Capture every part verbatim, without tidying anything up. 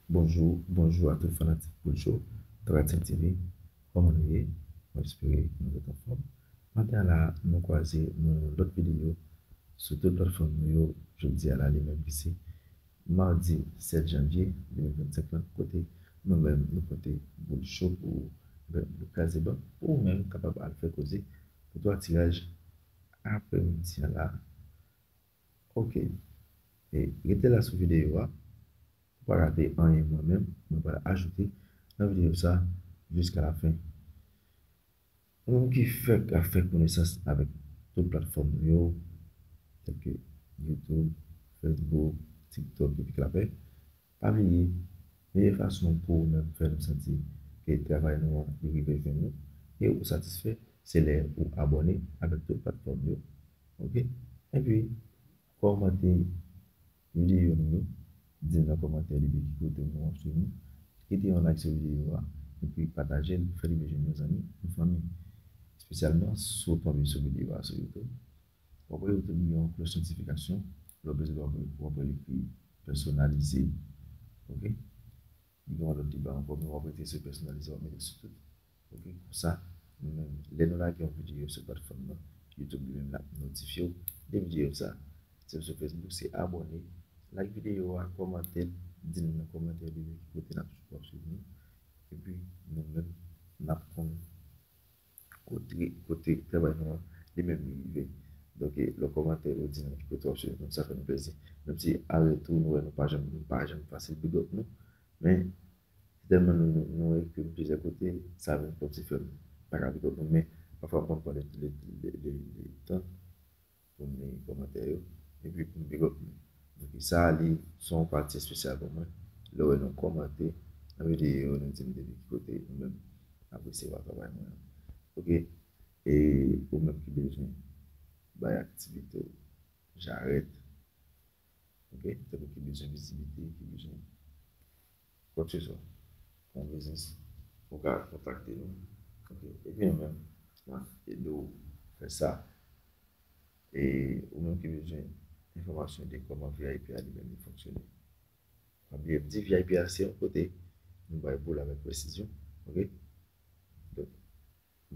Bonjou, bonjou a tout fanatik Boul Show, Tradition T V. Kòman nou ye? Mwen espere nou ret anfòm. Maten an la, nou kwaze nan yon lòt videyo sou tout platfòm nou yo. Jodi a la, li menm ki se madi sèt janvye de mil vennsenk lan, kote nou menm nou pote Boul Show pou ou, nou kraze ban pou ou menm kapab al fè koze pou twa tiraj aprèmidi an la. Ok. E rete la sou videyo a. Ou pa rate anyen mwen menm, mwen pral ajoute nan videyo sa jiska la fen. Ou menm ki fèk ap fè konesans avèk tout platfòm nou yo, tèlke YouTube, Facebook, TikTok, epi klapè, pa bliye, meyè fason pou ou menm fè nou santi ke travay nou an li rive jwenn nou, e ou satisfè, se lè ou abòne avèk tout platfòm yo. Ok? Epi, kòmante videyo nou yo, di nan kòmantè depi ki kote nou ap swiv nou. Kite yon like sou videyo a, epi pataje l, fè li jwenn yon zanmi, yon fanmi. Espesyalman si w tonbe sou videyo a sou YouTube. W ap wè YouTube gen yon klòch notifikasyon, lè w bezwen w ap wè, w ap wè l ekri pèsonalize. Ok? Li gen yon lòt li ba ankò, men w ap rete sou pèsonalize, w ap mete sou tout. Ok, konsa, nou menm, lè nou lage yon videyo sou platfòm nan, YouTube li menm l ap notifye w de videyo sa. Si w sou Facebook, se abòne, like videyo a, kòmante l, di n nan kòmantè depi ki kote n ap, w ap swiv nou. Epi, nou menm, n ap konn kote, kote travay nou an, li menm li rive. Donk, lè w kòmante, ou di n ki kote w ap swiv nou, sa fè nou plezi. Menm si a retou, nou wè nou pa janm, nou pa janm fasil big up nou, men tèlman nou, nou, nou ekri m plizyè kote, sa vin kòmsi fè m pa ka big up nou, men pafwa m konn pran le, le, le, le, le tan pou m li kòmantè yo, epi pou m big up nou. Donk, sa a li se yon pati espesyal pou mwen. Lè w wè nou kòmante nan videyo, nou di m depi ki kote nou menm n ap resevwa travay mwen an. Ok? E ou menm ki bezwen bay aktivite w jarèt, ok, tankou ki bezwen vizibilite, ki bezwen kwakseswa pou yon biznis, ou ka kontakte nou. Ok, epi nou menm, n ap ede w fè sa. E ou menm ki bezwen enfòmasyon de kòman V I P a li menm li fonksyone. Pa bliye m di V I P a se yon kote nou bay boul avèk presizyon, ok? Donk,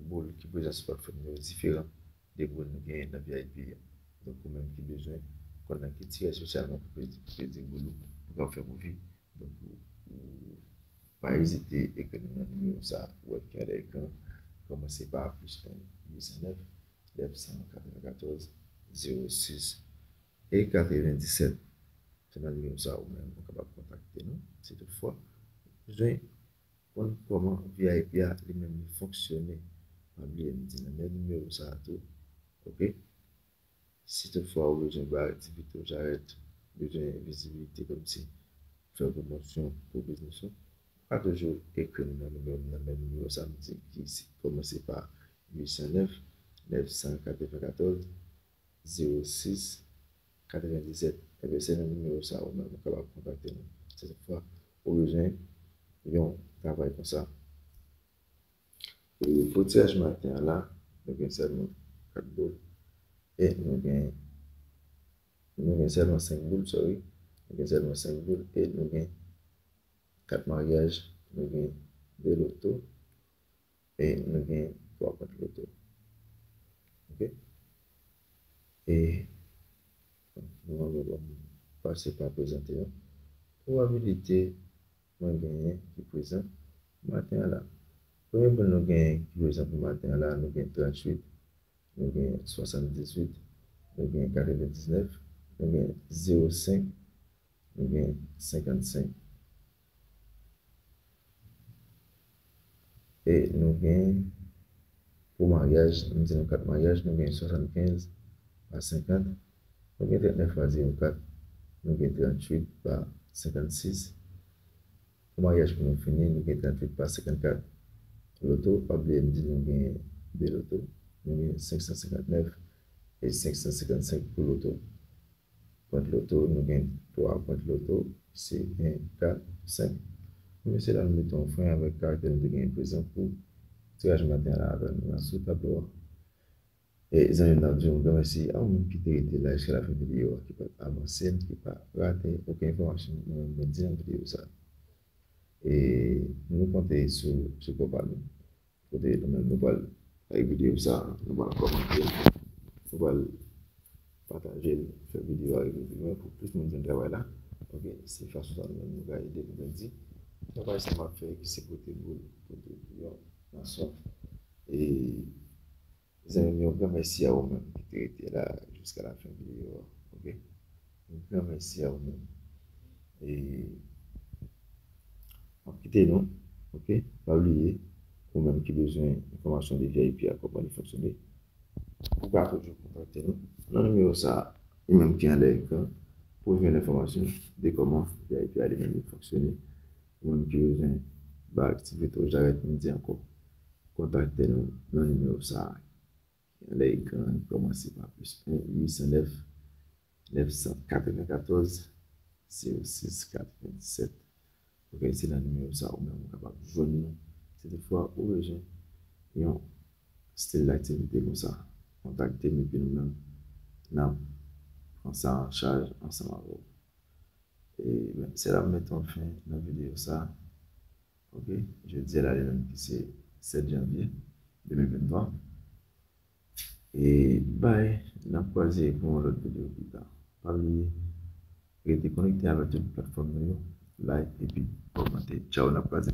boul ki prezan sou platfòm yo diferan de boul nou genyen nan V I P a. Donk, ou menm ki bezwen konn nan ki tiraj espesyalman pou pedi, pou pedi boul ou, pou ka fè pwofi. Donk, ou, ou pa ezite ekri nou nan nimewo sa a, ou wè ki anlè ekran, kòmanse pa plis en uit san nèf, nèf san katrevenkatòz, zewo sis e katrevenndisèt. Se nan nimewo sa a ou menm ou kapab kontakte nou, si toutfwa ou bezwen konn kòman V I P a li menm li fonksyone. Pa bliye m di nan men nimewo sa a tou, ok? Si toutfwa ou bezwen bay aktivite w jarèt, bezwen vizibilite kòmsi fè pwomosyon pou biznis ou, ou ka toujou ekri m nan nimewo m nan men nimewo sa m di ki se kòmanse pa uit san nèf, nèf san katrevenkatòz, zewo sis, katrevenndisèt. Ebyen, se nan nimewo sa ou menm ou kapab kontakte nou. Si toutfwa ou bezwen yon travay konsa. E pou tiraj maten an la, nou gen sèlman kat boul. E nou gen, nou gen sèlman senk boul, sorry. Nou gen sèlman senk boul e nou gen kat maryaj, nou gen de loto e nou gen twa pòt loto. Ok? E nou anvi pase pa prezante yo. Pwobabilite mwen genyen ki prezan maten an la. Premye boul nou genyen ki prezan pou maten an la, nou gen tranntuit, nou gen swasanndizuit, nou gen katrevendiznèf, nou gen zewo senk, nou gen senkannsenk. E nou gen pou maryaj, nou di nou kat maryaj, nou gen swasannkenz pa senkant, nou gen trannèf pa zewo kat, nou gen tranntuit pa senkannsis. Pou maryaj pou nou fini, nou gen tranntuit pa senkannkat. Loto, pa bliye m di nou gen de loto. Nou gen senk san senkannèf e senk san senkannsenk pou loto. Pwent loto, nou gen twa pwent loto, se en, kat, senk. Mesye dam, nou mete yon fren avèk karaktè nou te genyen prezan pou tiraj maten an la avè nou la sou tablo a. E zanmi m, n ap di yon gran mèsi a ou menm ki te rete la jiska lafen videyo a, ki pa t avanse, ki pa rate okenn enfòmasyon mwen menm mwen di nan videyo sa a. E nou konte sou sipò pa nou. Kote nou menm nou pral like videyo sa, nou pral kòmante l, nou pral pataje l, fè videyo a rive pi lwen pou plis moun jwenn travay la. Ok, se fason sa nou menm nou ka ede nou grandi. Travay sa m ap fè ki se pote boul, pote bouyon nan swaf. E Mezanmi, yon gran mèsi a ou menm ki te rete la jiska la fen videyo a. Ok? Yon gran mèsi a ou menm. E m ap kite nou. Ok? Pa bliye, ou menm ki bezwen enfòmasyon de V I P a, kòman li fonksyone, ou ka toujou kontakte nou nan nimewo sa a, li menm ki anlè ekran, pou jwenn enfòmasyon de kòman V I P a li menm li fonksyone. Ou menm ki bezwen bay aktivite ou jarèt, m di ankò, kontakte nou nan nimewo sa a. Anlè ekran an, kòmanse pa plis en uit san nèf nèf san katrevenkatòz zewo sis katrevennsèt. Ok, se nan nimewo sa ou menm ou kapab jwenn nou. Si toutfwa ou bezwen yon stil daktivite konsa, kontakte m epi nou menm n ap pran sa an chaj ansanm avè w. E ben, se la m mete yon fen nan videyo sa. Ok, jodi a la li menm ki se sèt janvye de mil venntwa. E bay, n ap kwaze pou yon lòt videyo pita. Pa bliye, rete konekte avèk tout platfòm nou yo, like epi kòmante. Tchaw, n ap kwaze.